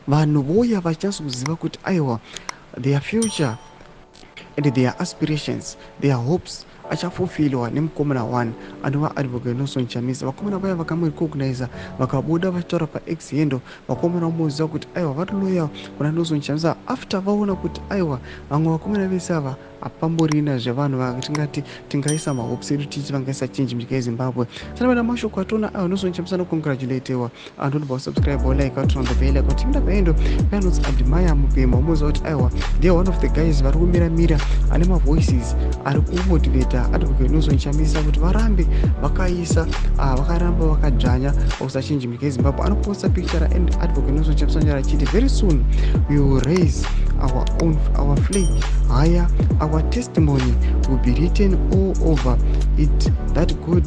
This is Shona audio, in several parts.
Vanhu vouya vachinatsokuziva kuti aiwa, their future and their aspirations, their hopes achafulfilwa nemukomana one anova Advocate Nelson Chamisa. Vakomana vaya vakamurecogniza, vakabuda vachitaura paX handle. Vakomana vamoziva kuti aiwa, vari loyal kuna Nelson Chamisa after vaona kuti aiwa, vamwe vakomana vese ava hapamborina zvevanhu vatingati tingaisa mahopes edu tichi vangaisa change munyika yeZimbabwe. Sanavana mashoko ationa, aiwa, Nelson Chamisa anocongratulatewa. Anotobva wasubscribe, like, turn on the bell icon. Timida paendo paanonzi Admire Mupema. Umoziva kuti aiwa, ndiye one of the guys vari kumiramira, ane mavoices ari kumotivata Advocate Nelson Chamisa kuti varambe vakaisa, vakaramba vakadzvanya pakusa change munyika yeZimbabwe. Anoposta picture raAdvocate Nelson Chamisa nyora achiti, "Very soon we will raise our own, our flag higher. Our testimony will be written all over it that God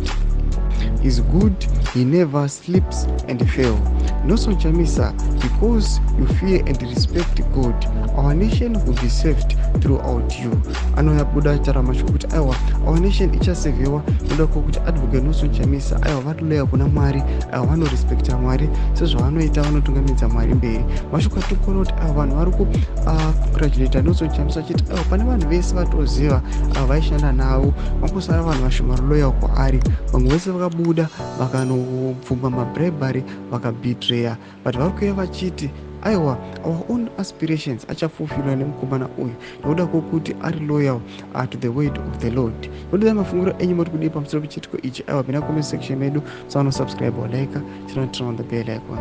is good. He never sleeps and fail. Nelson Chamisa, because you fear and respect God, our nation will be saved throughout you." Anoyabuda achitaura mashoko kuti aiwa, our nation ichasevhewa noda kwokuti Advocate Nelson Chamisa, aiwa, vari loyal kuna Mwari, aiwa, vanorespekta Mwari sezvavanoita, vanotungamidza Mwari mberi. Mashoko atikuona kuti aiwa, vanhu vari kucongratulata Nelson Chamisa achiti aiwa, pane vanhu vese vatoziva ava vaishanda navo, vangosara vanhu vashoma loyal kwaari. Vamwe vese vakabuda vakanobvuma mabribery, vakabetraya, but vari kuuya vachiti aiwa, our own aspirations achafulfilwa nemukomana uyu nekuda kwokuti ari loyal to the word of the Lord. Nodida mafungiro enyu, moti kudii pamusoro pechiitiko ichi? Aiwa, pinda comment section medu, sanosubscribe, walike, turn on the bell icon.